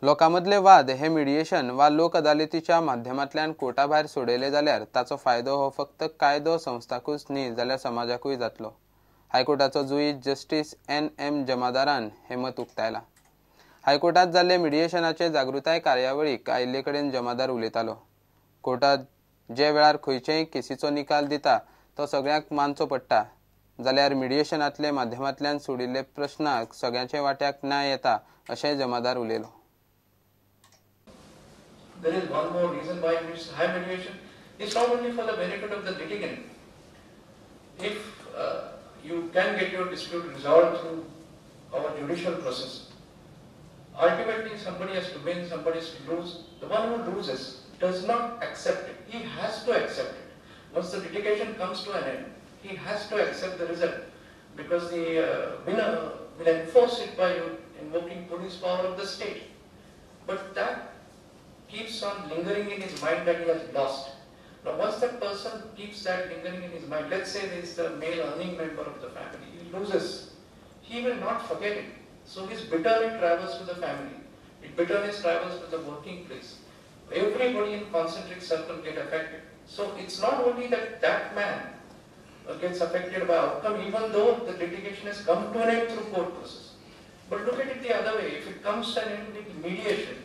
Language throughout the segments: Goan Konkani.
लोकां मदले वाद हे मिडिएशन वा लोक अदालतीच्या माध्यमांतल्यान कोर्टा भायर सोडयले जाल्यार ताचो फायदो हो फक्त कायदो संस्थाकूच न्ही जाल्यार समाजाकूय जातलो. हायकोर्टाचो जुईज जस्टीस एन.एम. जमादारान हे मत उक्तायला. हायकोर्टात जाल्ले मिडिएशनाचे जागृताय कार्यावळीक आयिल्ले कडेन जमादार उलयतालो. कोर्टात जे वेळार खंयचेय केसीचो निकाल दिता तो सगळ्यांक मानचो पडटा, जाल्यार मिडिएशनांतले माध्यमांतल्यान सोडिल्ले प्रश्नाक सगळ्यांच्या वाट्याक न्याय येता अशें जमादार उलयलो. There is one more reason why we have mediation. It's not only for the benefit of the litigant. If you can get your dispute resolved through our judicial process, ultimately somebody has to win, somebody has to lose. The one who loses does not accept it. He has to accept it. Once the litigation comes to an end, he has to accept the result, because the winner will enforce it by invoking police power of the state. But that keeps on lingering in his mind that he has lost. Now once that person keeps that lingering in his mind, let's say there is the male earning member of the family, he loses, he will not forget it. So his bitterness travels to the family, his bitterness travels to the working place. Everybody in concentric circle get affected. So it's not only that that man gets affected by outcome, even though the litigation has come to an end through court process. But look at it the other way, if it comes to an end with mediation,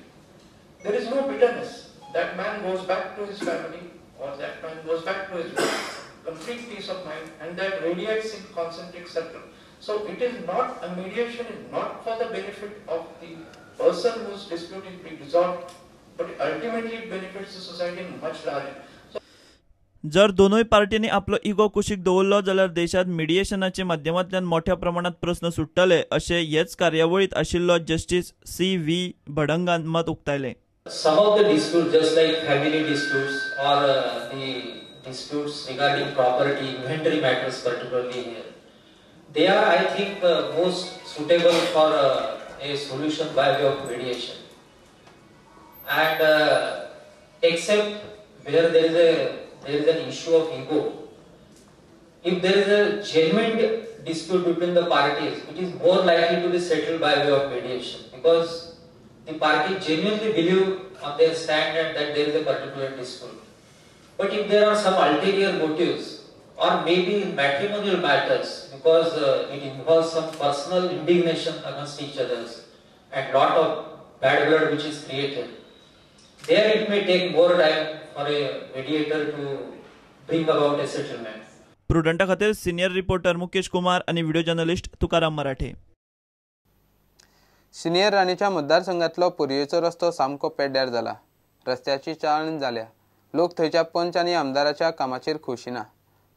there is no bitterness. That man goes back to his family, or that man goes back to his wife, complete peace of mind, and that radiates in concentric circle. So it is not, a mediation is not for the benefit of the person whose dispute is being resolved, but ultimately it benefits the society much larger. जर दोनूय पार्टींनी आपलो इगो कुशीक दवरलो जाल्यार देशांत मिडिएशनाच्या माध्यमांतल्यान मोठ्या प्रमाणात प्रस्न सुट्टले अशें हेच कार्यावळींत आशिल्लो जस्टीस सी.व्ही. भडंगान मत उक्तायलें. Some of the disputes, just like family disputes or the disputes regarding property, inventory matters particularly here, they are, I think, most suitable for a solution by way of mediation. And except where there is an issue of ego, if there is a genuine dispute between the parties, it is more likely to be settled by way of mediation, because the party genuinely believe on their stand and that there is a particular dispute. But if there are some ulterior motives, or maybe in matrimonial matters, because it involves some personal indignation against each other and lot of bad blood which is created, there it may take more time for a mediator to bring about a settlement. प्रुडंटा खातीर सिनियर रिपोर्टर मुकेश कुमार आणि video journalist Tukaram Marathe. Senior राणेच्या मतदारसंघातलो पोरयेचो रस्तो सामको पेड्ड्यार जाला. रस्त्याची चाळण जाल्या. लोक थंयच्या पंच आनी आमदाराच्या कामाचेर खोशी ना.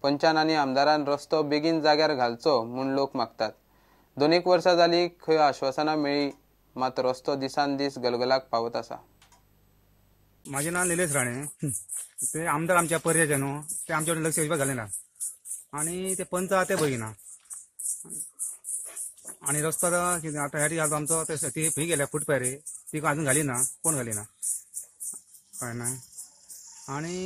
पंचान आनी आमदारान रस्तो बेगीन जाग्यार घालचो म्हूण लोक मागतात. 2 वर्सां जाली खंय आश्वासनां मेळ्ळी, मात रस्तो दिसान दीस गलगलाक पावत आसा. माझे नाव निलेश राणे. ते आमदार आमच्या पर्याचे न्हू, ते आमच्या कडेन लक्ष अजिबात घालना आनी ते पंच आहा ते बघिना आनी रस्तो आतां ह्या घालतो आमचो ती खंय गेल्या फुटपार ती अजून घालिना, कोण घालिना, कळना. आनी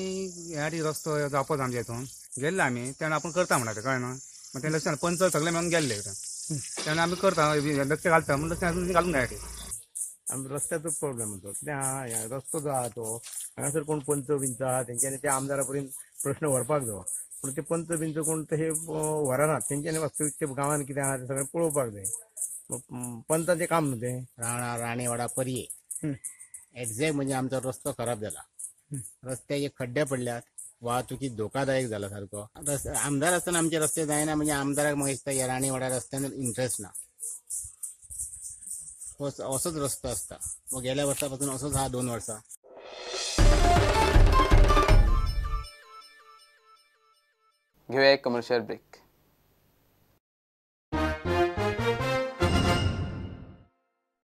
ह्या रस्तो जावपाचो आमच्या हितून गेल्ले आमी तेन्ना आपूण करता म्हणटा ते, कळना. मागीर ते लक्ष पंच सगळे मेळून गेल्ले तेन्ना आमी करता लक्ष घालता म्हूण लक्ष अजून घालूंक ना. आमी रस्त्याचो प्रॉब्लेम तो कितें आहा, रस्तो जो आहा तो हांगासर कोण पंच बिंच आहा तेंच्यांनी त्या आमदारा पर्यंत प्रश्न व्हरपाक जावो, पूण ते पंच बिंच कोण तशे व्हरनात. तेंच्यांनी वास्तवीक ते गांवांत कितें आहा तें सगळें पळोवपाक जाय. पंचाचें काम न्हू तें. राणेवाडा पर्ये एक्झॅक्ट म्हणजे आमचो रस्तो खराब जाला, रस्त्याचे खड्डे पडल्यात, वाहतुकीक धोकादायक जाला सारको. आमदार आसतना आमचे रस्ते जायना म्हणजे आमदाराक म्हाका दिसता ह्या राणेवाडा रस्त्यान इंट्रस्ट ना. असोच रस्तो आसता गेल्या वर्सा पासून असोच आहा, 2 वर्सां. घेऊया एक कमर्शियल ब्रेक.